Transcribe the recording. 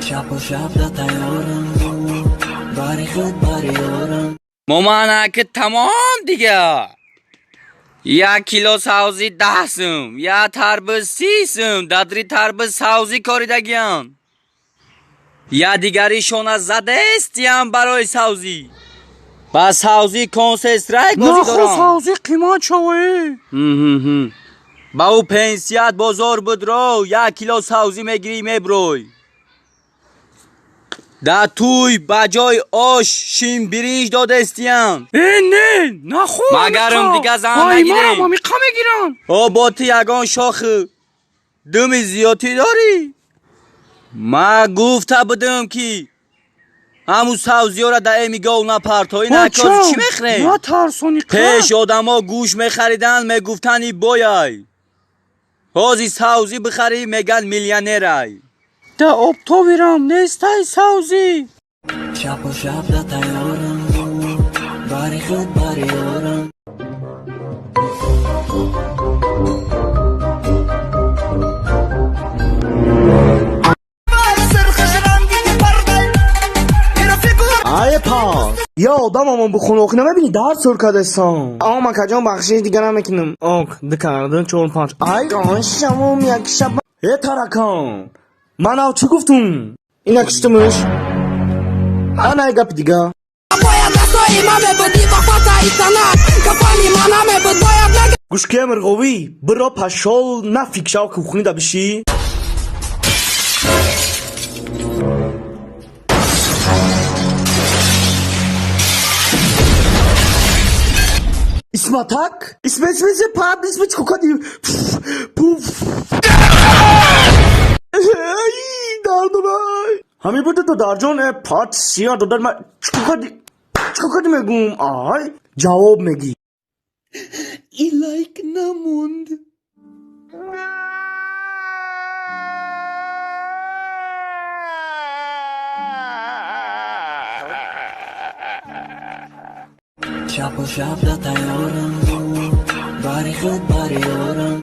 Шабу шаб да тайёрам, бари худ, бари ёрам. Моманаки тамом дига. Як кило савзӣ 10 сум, як тарбуз 30 сум, дадри тарбуз савзӣ коридагиям. Я дигаришона задестиям барои савзӣ. Ба савзӣ консестрай бозӣ Нахо дорам. Савзӣ қимат шавае. Ба ӯ пенсият бозор будро, як кило савзӣ мегирӣ, меброй. Да туй ба ҷои ош шимбиринҷ додестиям. Э, не, нахо. Магарам дига зан Ай, нагирем. Марам амиқа мегирам. О, бо ту ягон шохи думи зиёдтӣ дорӣ? Ма гуфта будам, ки ҳамун савзиёра да эми гов напартоӣ, накози чӣ мехӯрем? Натарсони. Пеш одамо гӯш мехариданд, мегуфтанд и бояй. Ҳози савзӣ бихарӣ, меган миллионерай. Да обтобирам нестай савзӣ. Шабу шаб да тайёрам, бари худ, бари ёрам. Ай пас, я одамамон бухоноқ намебини, дар сур кардесан. О, макаҷон, бахшиш, дига намекунам. Ок, ду кардан чор панҷ. Ай шавом як шаб. Э, таракан, ман ав чӣ гуфтум? Ина киштумуш. Ана гапи дига. Бояд дастҳои ман мебудӣ ва фатаи санат кафани ман намебуд бояд наг. Гӯшкия мирғовӣ, биро пашол нафик шав, кухни да бишӣ. Исматак? Исме, исме, исме, пап, исме, чӣ кардӣ? Пуф. Ай, дардорай. Ҳамин буд, додарҷон, э, пат сия додар, ма чӣ кардӣ? Чӣ кардӣ мегум? Ай, ҷавоб мегӣ. И лайк намонд. Шабу шаб да тайёрам, бари худ, бари ёрам.